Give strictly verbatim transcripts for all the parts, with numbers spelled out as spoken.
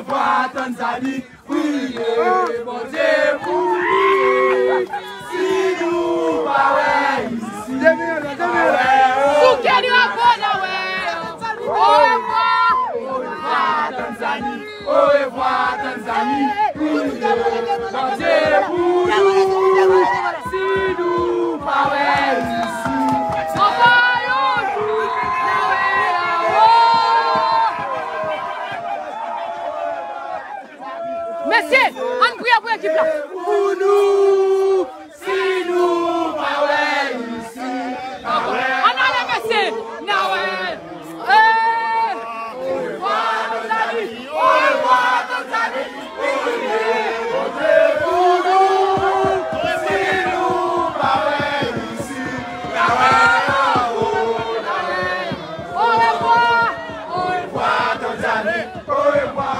Vwa Tanzani, priye Bondye pou li. Si nou pa wè isi, pa wè o. Souke drapo n a wè. Orevwa. Orevwa Tanzani. Orevwa Tanzani. Priye Bondye pou nou. Si nou pa wè isi, anba yon jou n a wè anwo. Mesye, ann priye pou ekip la. Pou nou, si nou pa wè isi, pa wè. Ann ale, mesye, n a wè. Hey! Orevwa Tanzani, orevwa Tanzani. Priye Bondye pou nou. Si nou pa wè isi, n a wè anwo, n a wè. Orevwa, orevwa Tanzani. Orevwa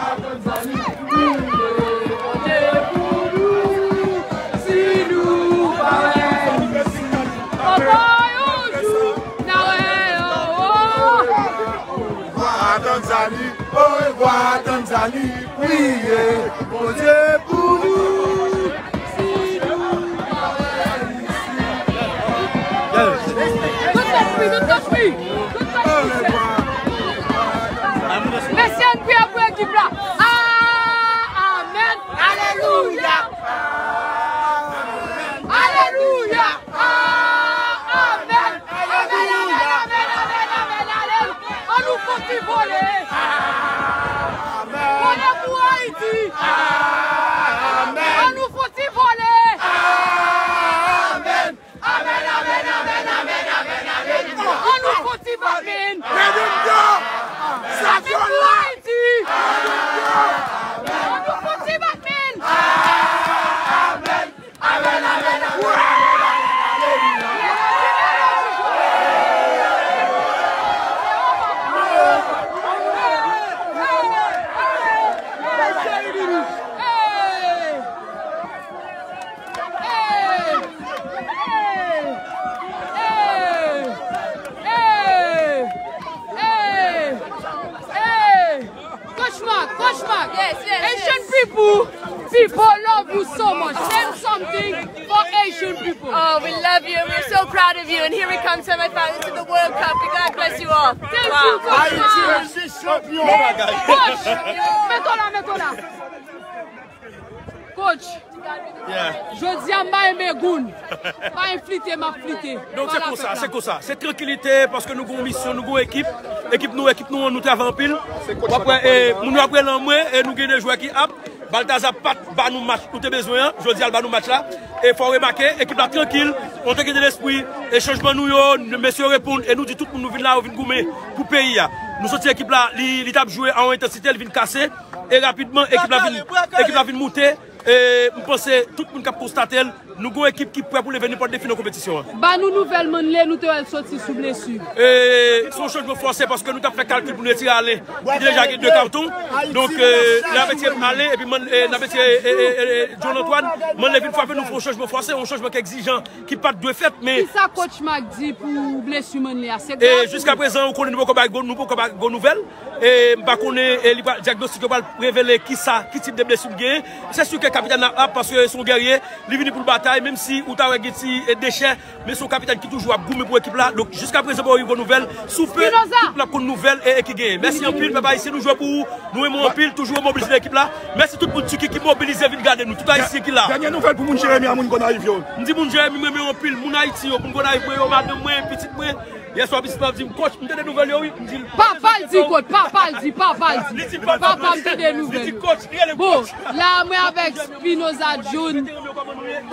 Tanzani, orevwa Tanzani, priye Bondye pou nou. Don't touch me, don't touch me, don't touch me. Mesye, ann priye pou ekip la. Ah, amèn. Alelouya. Alelouya. Ah, amèn. Amèn, amèn, amèn, amèn, amèn, amèn. Ann nou fè yon ti vole. Vole pou Ayiti. Ann nou fè yon ti vole. Amèn. Amèn, amèn, amèn, amèn, amèn, amèn, amèn. Ann nou fè yon ti batman. Let him go! Sa vyolan! Ayiti! Ann nou fè yon ti batman. Amèn, amèn, amèn, amèn, amèn, amèn. Hey! Hey! Hey! Hey! Hey! Hey! Coach Mark, Coach Mark. Yes, yes, Haitian yes. People, people love you so much. Say something for Haitian people. Oh, we love you and we're so proud of you. And here we come, semifinals to the World Cup. May God bless you all. Thank wow. You, Coach Mark. Haiti is the champion. Coach, mete w la, mete w la. Coach, yeah. Jodi a m pa renmen goun. Pa enflite, m ap flite. Donk se konsa, se konsa. Se trankilite paske nou gon misyon, nou gon ekip. Ekip nou, ekip nou an, nou travay anpil. W ap wè, e, moun yo ap rele anmwe, e nou gen de jwè ki ap. Baltaza pa t ba nou match nou te bezwen an. Jodi a l ba nou match la. E fò w remake, ekip la trankil, yon trankilite lespri. E chanjman nou yo, mesye yo reponn. E nou di tout moun nou vin la, yo vin goumen pou peyi a. Nou santi ekip la, li, li t ap jwe a yon entansite, li vin kase. E rapidman, ekip la vin, ekip la vin moute. E m panse tout moun k ap konstate l, nou gon ekip ki prè pou leve nenpòt defi nan konpetisyon an. Ba nou nouvèl Manley, nou te wè l soti sou blesi. E se yon chanjman fòse paske nou t ap fè kalkil pou nou retire Alen, ki deja gen de katon. Donk, e, n ap retire Alen, epi Man-, e, n ap retire, e, e, e, e, John Antoine. Manley vin frape, nou fè yon chanjman fòse, yon chanjman ki egzijan, ki pa t dwe fèt, men kisa coach Mark di pou blesi Manley a? Se grav. E jiska prezan, ou konnen nou poko bay gwo, nou poko bay gwo nouvèl. E m pa konnen, e li pral, dyagnostik yo pral revele kisa, ki tip de blesi l genyen. Se si ke kapitèn la ap, paske se yon gèrye, li vini pou l batay, menm si ou ta wè gen ti, e, dechè, men se yon kapitèn ki toujou ap goumen pou ekip la. Donk, jiska prezan, pa rive nouvèl. Si w pe, tout moun ap konn nouvèl e, e ki genyen. Mèsi anpil, pèp ayisyen, nou jwe pou ou, nou renmen w anpil, toujou mobilize ekip la. Mèsi tout moun Tiki ki mobilize vin gade nou, tout ayisyen ki la. Dènye nouvèl pou moun Jeremi a, moun Gonayiv yo. M di moun Jeremi, m renmen w anpil, moun Ayiti yo, moun Gonayiv mwen yo, madanm mwen, pitit mwen. Yèswa pitit mwen ap di m, coach, m tande nouvèl yo wi, m di l. Papa l di coach, papa l di, papa l di. Li di papa, papa m tande nouvèl yo. Li di coach, li rele coach. Bon, la mwen avèk Spinoza John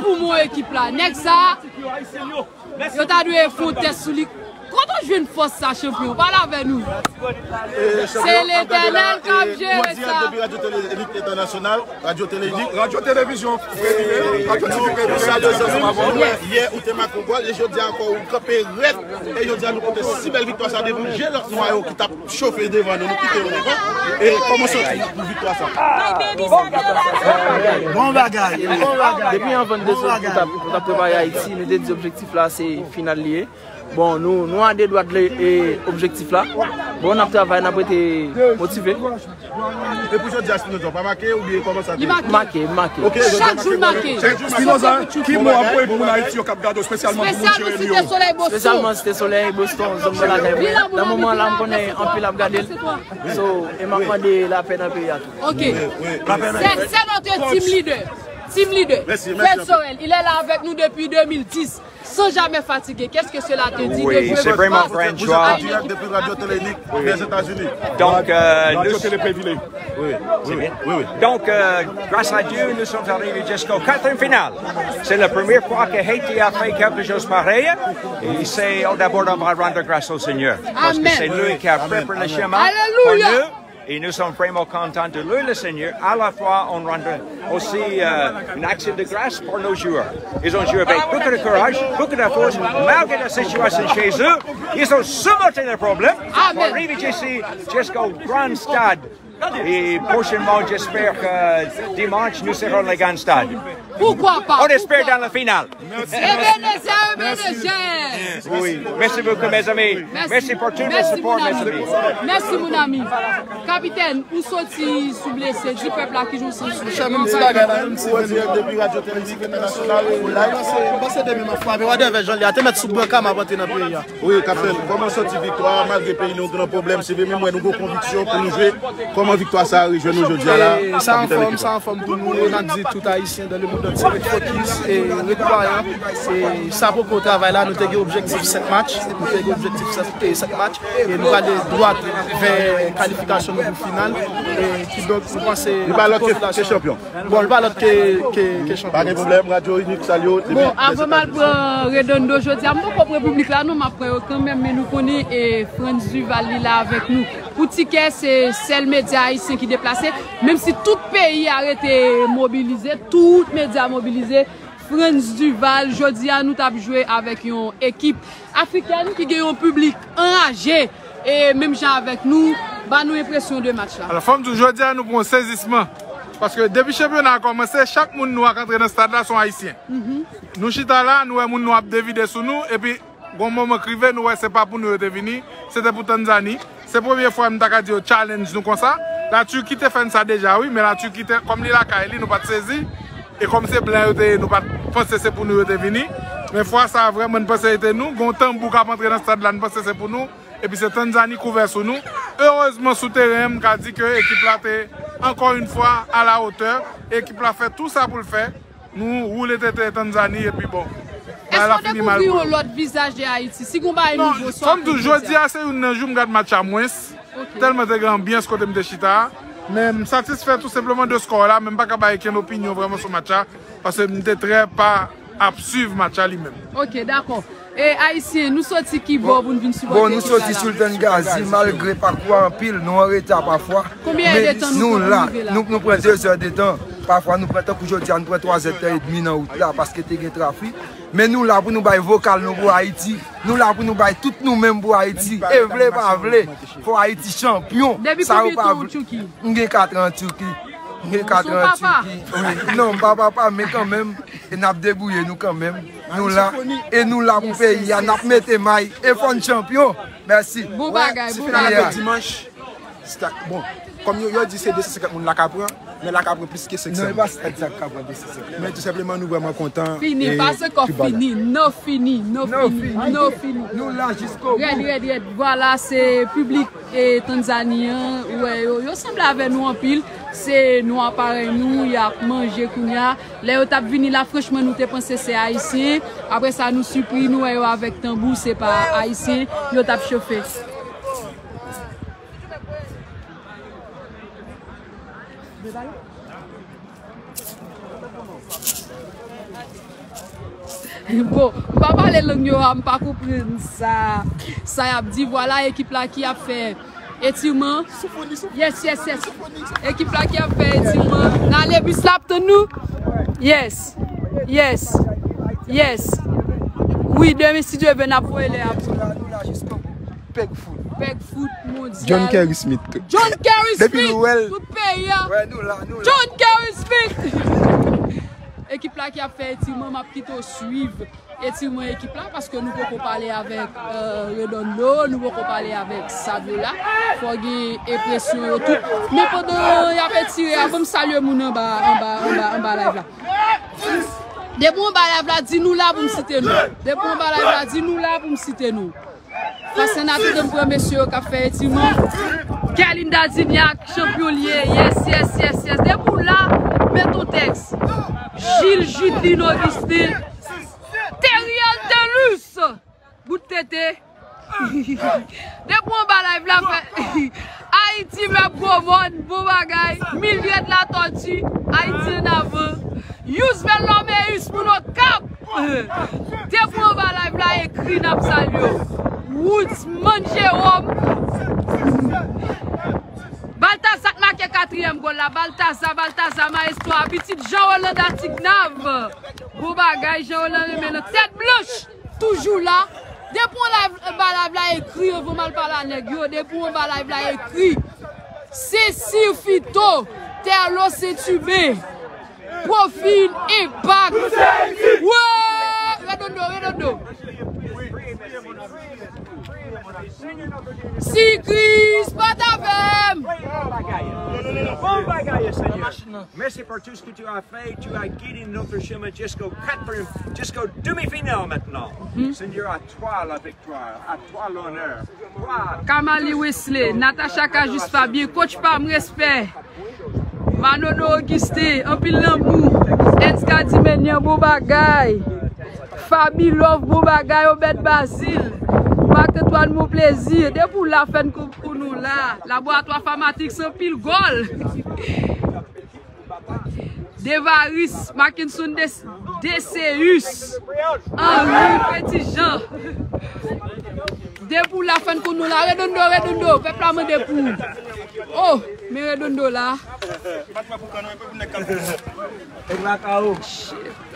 pou mwen ekip la. Nèg sa, yo ta dwe fè yon tès sou li. Kote w jwenn fòs sa, chanpyon? Pale avè nou. Se Letènèl k ap jere sa. An dirèk depi Radyo Tele Elit Entènasyonal. Radyo Tele Elit. Radyo Televizyon Premye. Radyo T V Premye. Yè ou te make yon gòl, e jodi a ankò ou kanpe rèd. E jodi a nou pote si bèl viktwa sa devan je lòt nwa yo ki t ap chofe devan nou, nou kite yo devan. E kòman w santi w pou viktwa sa? Bon bagay, bon bagay. Depi anvan n te sot, nou t ap, nou t ap prepare Ayiti, nou te di objektif la se final li ye. Bon, nou, nou a de dwa de, e, objektif la. Bon, n ap travay, n ap rete motive. E pou jodi a, Spinoza, w pa make oubyen kòman sa te ye? Li make. Make, make. Ok, jodi a. Chak jou l make. Chak jou l make. Spinoza, ki mo w ap voye pou moun Ayiti yo k ap gade w, espesyalman pou moun Jeremi yo? Espesyalman Site Solèy Boston. Espesyalman Site Solèy Boston, zòn mwen lakay mwen. Nan moman la, m konnen anpil ap gade l. So, e m ap mande lapè nan peyi a tou. Ok. C'est, c'est notre team leader. Team leader. Fred Sorel, il est là avec nous depuis deux mille dix. Sans jamais fatigué. Qu'est-ce que cela te dit de jouer face à Haïti? Depi Radio Télé Nik, Lèzetazini. Donk, euh, Radio Télé Pevile. Wi, wi, wi. Donk, euh, grâce à Dieu, nous sommes arrivés jusqu'au quart de finale. C'est la première fois que Haïti a fait quelque chose pareil. Et c'est d'abord, on va rendre grâce au Seigneur. Parce que c'est lui qui a préparé le chemin pour nous. Et nous sommes vraiment contents de lui, le Seigneur. À la fois, on rend aussi euh, une action de grâce pour nos joueurs. Ils ont joué avec beaucoup de courage, beaucoup de force, malgré la situation chez eux. Ils ont surmonté le problème pour arriver ici jusqu'au grand stade. Et prochainement, j'espère que dimanche, nous serons le grand stade. Pourquoi pas? On espère dans la finale. Ebenezer, Ebenezer. Oui, merci beaucoup, mes amis. Merci pour tout le support, mes amis. Mèsi, mon ami. Kapitèn, ou soti sou blese, di pèp la ki jan w santi w. Chè, menm ti bagay la, menm ti bagay. Depi radyo televizyonè nasyonal ou live. M panse demen m ap frape, wadèvè jan li a, te mèt sou bwen ka m ap antre nan peyi a. Wi, kapitèn, kòman w santi viktwa a, malgre peyi nou gen nan pwoblèm, se vre, men mwen nou gen yon konviksyon pou nou jwe. Kòman viktwa sa a rejwenn nou jodi a la? Sa anfòm, sa anfòm pou nou, n ap di tout Ayisyen dans le monde entier, ret fokis e ret kwayan. E sa poko travay la, nou te gen objektif senk match, nou te gen objektif senk match, e nou prale dwat vè kalifikasyon nou pou final. E kidonk, nou panse. Li pa lòt ke chanpyon. Bon, li pa lòt ke, ke, ke chanpyon. Pa gen pwoblèm, Radyo Inik, salye w. Bon, avan m al pran Redondo jodi a, m poko pran piblik la non, m ap pran yo kanmenm, men nou konnen e Frantz Duval li la avèk nou. Pou tikè, se sèl medya ayisyen ki deplase. Menm si tout peyi a rete mobilize, tout medya mobilize, Frantz Duval, jodi a nou t ap jwe avèk yon ekip afrikèn ki gen yon piblik anraje e menm jan avèk nou, ba nou enpresyon de match la. Alò, fò m di w, jodi a nou pran yon sezisman. Paske depi chanpyona a kòmanse, chak moun nou a k antre nan stad la se yon ayisyen. Nou chita la, nou wè moun nou ap devide sou nou, epi Gon moman k rive, nou wè se pa pou nou yo te vini, se te pou Tanzani. Se premye fwa m ta ka di yo challenge nou konsa. Latirki te fè n sa deja wi, men Latirki te, kòm li lakay li, nou pa t sezi. E kòm se blan yo te ye, nou pa t panse se pou nou yo te vini. Men fwa sa a vrèman n panse e te nou. Gon tanbou k ap antre nan stad la, n panse se pou nou. Epi se Tanzani k ouvè sou nou. Erezman sou teren an, m ka di ke ekip la te, encore une fois, à la hauteur. Ekip la fè tou sa pou l fè. Nou woule tete Tanzani epi bon. Bagay la fini mal pou yo. Èske w dekouvri yon lòt vizaj de Ayiti? Si gon bagay nouvo, sa w ap fè. Non, fò m di w, jodi a se youn nan jou m gad match la mwens. Tèlman te gen anbyans kote m te chita a. Men m satisfè tou senpleman de skò la, men m pa ka bay okenn opinyon vrèman sou match la, paske m te trè pa ap swiv match la li menm. Ok, dakò. E Ayisyen, nou soti ki bò pou n vin sipòte ekip la la? Bon, nou soti Sultan Gazi, malgre pakou a anpil, nou an reta pafwa. Konbyen èdtan nou pran pou n rive la? Nou, nou pran de zè de tan. Pafwa nou pran, tankou jodi a, nou pran twa zè de tan edmi nan wout la, paske te gen trafik. Men nou la pou nou bay vokal nou pou Ayiti. Nou la pou nou bay tout nou menm pou Ayiti. E vle pa vle, fò Ayiti chanpyon. Depi konbyen tan ou Tchouki? M gen kat an Tchouki. M gen kat an Tchouki. Wi. Non, m pa papa, men kanmenm. E n ap debouye nou kanmenm. Nou la. E nou la pou peyi a. N ap mete may. E fò n chanpyon. Mèsi. Bon bagay, bon bagay. Ti final avèk dimanch. Bon, kòm yo, yo di se de san senkant moun la ka pran, men la ka pran plis ke senk san. Non, e pa stad sa k ka pran de san senkant. Men tou senpleman, nou vrèman kontan. Fini, pase kò fini. No fini, no fini, no fini. Nou la jiskobou. Rèd, rèd, rèd. Vwala, se piblik e Tanzani an, ou wè yo, yo sanble avè nou anpil. Se nwa parèy nou, y ap manje kounye a. Lè yo t ap vini la, franchman, nou te panse se Ayisyen. Apre sa, nou sipri, nou wè yo avèk tanbou, se pa Ayisyen yo t ap chofe. Bon, m pa pale lang yo a, m pa konprann sa, sa y ap di. Vwala ekip la ki ap fè etirman. Yes, yes, yes. Ekip la ki ap fè etirman. N ale, bis la ap tann nou. Yes. Yes. Yes. Wi, demen, si Dye vle, n ap voye lè a pou nou. Pèg fout. Pèg fout mondyal. John Kerry Smith tou. John Kerry Smith. Depi nou wè l. Tout peyi a. Wè nou la, nou la. John Kerry Smith. Ekip la ki ap fè etirman, m ap kite w swiv. Etirman ekip la, paske nou poko pale avèk, euh, Redondo, nou poko pale avèk Saviola. Fò gen enpresyon yo tout. Men pandan y ap etire a, ban m salye moun anba, anba, anba, anba live la. Depi w anba live la, di nou la pou m site nou. Depi w anba live la, di nou la pou m site nou. Paske n atann m pran mesye yo k ap fè etirman. Kerlinda Dignac, chanpyon l ye. Yes, yes, yes, yes. Depi w la, met yon tèks. Gilles Judeline Augustin. Theriel Thelus. Bout tete. Depi w anba live la, fè Ayiti m ap gwo mòn, bon bagay. Mildred Latortue, Ayiti ann avan. Yousvel Loméus, moun Okap. Depi w anba live la, ekri n ap salye w. Woodsman Jérôme. Baltazar k make katriyèm gòl la. Baltazar, Baltazar, maestro a, pitit Jean Rolanda Tignav. Bon bagay, Jean Rolanda renmen nan tèt blanch. Toujou la. Depi w anba live la, ekri anvan m al pale a nèg yo. Depi w anba live la, ekri. Cécile Fito, Terlo Saint-Hubert, Profil Impact. Wè! Redondo, Redondo. Si Kris pa t avè m. Bon bagay, Senyè. Mèsi pou tou sa ke tu as fait. Tu as guidé notre chemin jusqu'au quatrième, jusqu'au demi-finale maintenant. Senyè, à toi la victoire, à toi l'honneur. Kamali Wesley, Natacha Cajuste Fabien, coach pa m, respè. Manono Augustin, anpil lanmou. Edska Dimenyan, bon bagay. Fabi Love, bon bagay. Obed Bazil, Marc Antoine, mon plaisir. Depi w la, fè n konn pou nou la. Laboratwa Famatrix, anpil gòl. Devaris, Mackinson Des-, Deseus, Henri Petitjean. Depi w la, fè n konn nou la. Redondo, Redondo, pèp la mande pou ou. Oh, men Redondo la.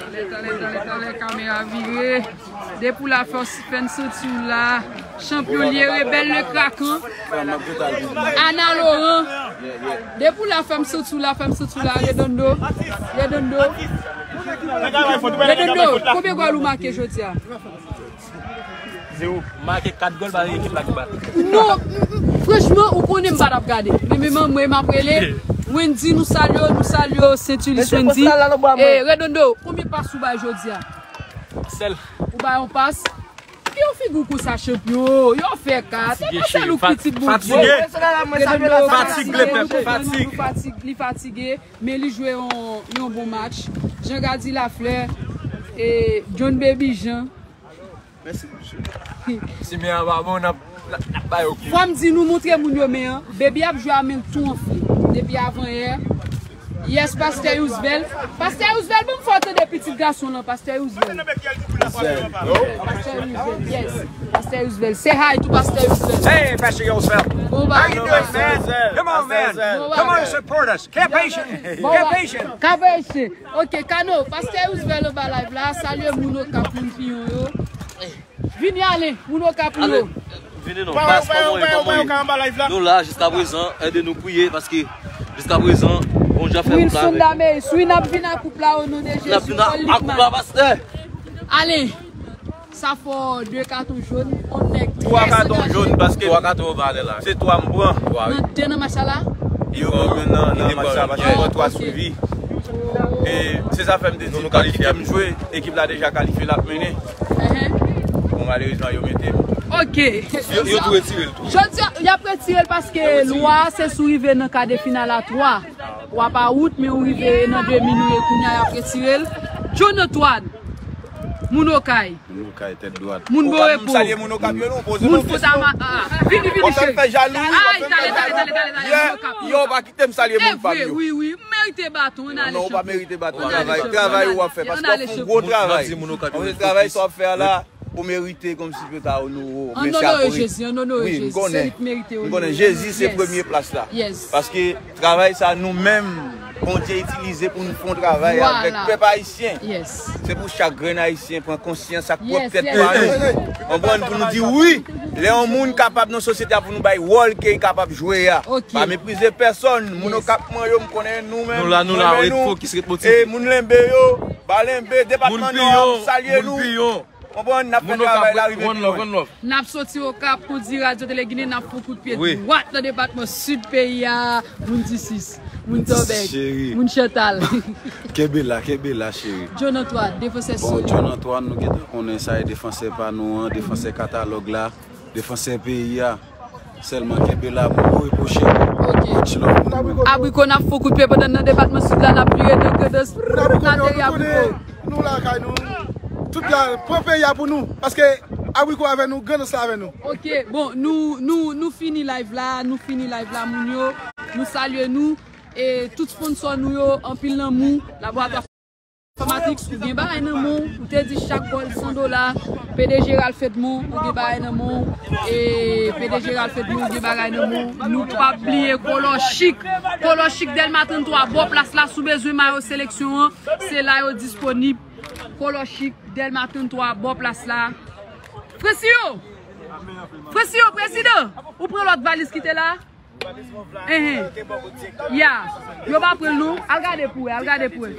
Talè, talè, talè, talè, kamera vire. Depi w la, fè n santi w la. Chanpyon l ye, Rebelle le Krakan. Ana Laurent. Depi w la, fè m santi w la, fè m santi w la. Redondo. Redondo. Redondo, konbyen gòl ou make jodi a? Zewo. M make kat gòl, pa ekip la ki bat. Non, franchman, ou konnen m pa t ap gade. Men, men, men, mwen, m ap rele. Wendy, nou salye w, nou salye w, Saint-Ulysse Wendy. E, Redondo, konbyen pas ou bay jodi a? Sèl. Ou bay yon pas? Ki yon figi w konsa, chanpyon? Yo fè kat. E pa sèl ou pitit Bondye. Fatige. Redondo fatige, pèp, fatig. Li fatig, li fatige, men li jwe yon, yon bon match. Jean Gady Lafleur, e John Baby Jean. Mèsi, mesye. Si men an pa bon, n ap, n ap, n ap ba yo kou. Fò m di nou, montre moun yo men an. Baby ap jwe a men l tou anfle. Depi avanyè. Yes, Pastè Yousvel. Pastè Yousvel, ban m fè w tande pitit gason lan, Pastè Yousvel. Pastè Yousvel, yes. Pastè Yousvel. Say hi to Pastè Yousvel. Hey, Pastor Yousvel. Bon, how you doing, man? Come on, man. Come on, support us. Capation. Capation. Capation. Ok, Kano, Pastè Yousvel anba live la, salye moun Okap, moun Piyon yo. Vini ale, moun Okap yo. Vini non, pas, kòman w ye, kòman w ye? Nou la, jiska prezan, ede nou priye, paske jiska prezan, Bondye ap fè koup la avèk nou. Wilson Dameus, wi, n ap vin ak koup la, o non de Jezi. N ap vin ak koup la, pastè. Ale, sa fò de katon jòn, on nèg trè andaje. Twa katon jòn, paske twa katon anba lè la. Se twa m pran. Nan de nan match la? Yo pran youn nan, nan match la, paske yo pran twa swivi. E se sa fè m te di, kalite m jwe, ekip la deja kalifye, l ap mennen. Bon, malerezman, yo mete m. Ok. Yo, yo tou retire l tou. Jodi a, y ap retire l paske lwa se si w rive nan ka de final a twa. W ap out, men ou rive nan demi, nou ye kounye a, y ap retire l. John Antoine, moun Okay. Moun Okay, tèt dwat. Moun Borepo. Moun Fotama. Ah, vini, vini, cheri. Ay, talè, talè, talè, talè, talè, moun Okap. Yo pa kite m salye moun pa m yo. Wi, wi. Merite baton, ann ale. Non, ou pa merite baton. Travay, travay ou ap fè, paske w ap fè yon gwo travay. Ann ale, chanpyon. Ann ale, chanpyon. Ann ale, chanpyon. Ann ale, travay sa w ap fè a la, ou merite kòmsi yo ta onore w. Mèsi a Bondye. Ann onore Jezi, ann onore Jezi. Wi, m konnen. Se li k merite onore. M konnen Jezi se premye plas la. Yes. Paske travay sa nou menm, Bondye itilize pou nou fè yon travay avèk pèp ayisyen. Yes. Se pou chak grenn ayisyen pran konsyans ak pwòp tèt pa nou. Konprann pou nou di wi, lè yon moun kapab nan sosyete a pou nou bay wòl ke l kapab jwe a. Ok. Pa meprize pèsonn, moun Okap mwen yo, m konnen nou menm, nou la, nou la, ret fokis, ret motive. E moun Lenbe yo, ba Lenbe, depatman Nò, m salye nou. Moun Piyon, moun Piyon. Konprann, n ap fè travay la rive pi lwen. N ap soti Okap, kondi Radyo Tele Ginen, n ap fè kout pye dwat nan depatman Sid peyi a. Moun Disis, moun Tòbèk, moun Chantal. Kenbe la, kenbe la, cheri. John Antoine, defansè solid. Bon, John Antoine, nou gentan konnen sa e defansè pa nou an, defansè katalòg la, defansè peyi a. Sèlman kenbe la pou nou e pou cheri. Ok. Much love pou nou. Abriko, n ap fè kout pye pandan nan depatman Sid la, n ap vire nan Grandans. N ateri Abriko. Nou lakay nou. Tout la, pran peyi a pou nou. Paske Abriko avè nou, Grandans la avè nou. Ok, bon, nou, nou, nou fini live la, nou fini live la, moun yo. Nou salye nou. E tout sponsò nou yo, anpil lanmou. Laboratwa Informatics, ou gen bagay nan men w, ou te di chak bòl san dola, P D G Ralph Edmond, ou gen bagay nan men w, e P D G Ralph Edmond, ou gen bagay nan men w, nou p ap bliye Kolo Chic, Kolo Chic Dèlma trannntwa, bò plas la, si w bezwen mayo seleksyon an, se la yo disponib, Kolo Chic Dèlma trannntwa, bò plas la. Fresiyo! Fresiyo, prezidan! Ou pran lòt valiz ki te la? Enhen. Ya. Yo pa pran l non. Al gade pou wè, al gade pou wè.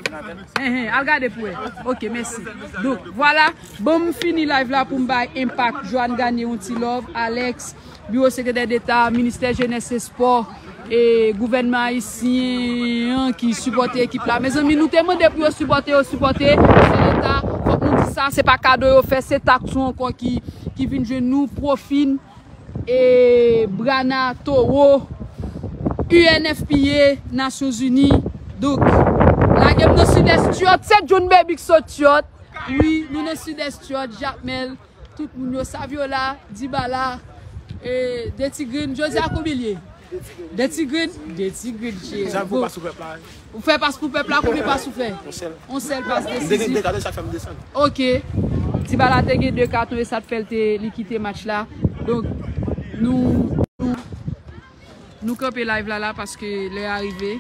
Enhen, al gade pou wè. Ok, mèsi. Donk, vwala. Bon, m fini live la pou m bay Impact, Joanne Garnier, yon ti love, Alex, Biwo Sekretè Deta, Ministè Jenès e Espò, e gouvènman ayisyen an ki sipòte ekip la. Mezanmi, nou te mande pou yo sipòte, yo sipòte. Se Leta, fòk nou di sa, se pa kado yo fè, se taks ou ankò ki, ki vin jwenn nou, Profin, e Brana Toro, U N F P A, Nasyonzini. Donk, lage m nan Sidès Tyòt, se John Baby ki sot Tyòt. Wi, nou nan Sidès Tyòt, Jakmèl, tout moun yo, Saviola, Dibala, e, Detigrin, jodi a konbyen l ye? Detigrin, Detigrin, cheri. Sa pou pas pou pèp la. Ou fè pas pou pèp la, konbyen pas ou fè? On sèl. On sèl pas desiziv. De, de, de, de, sa fè m desann. Ok. Dibala te gen de katon e sa t fè l te, li kite match la. Donk, nou, nou, nou kanpe live la la paske lè a rive.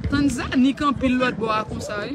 Tann Zanik anpil lòt bò a konsa, wi.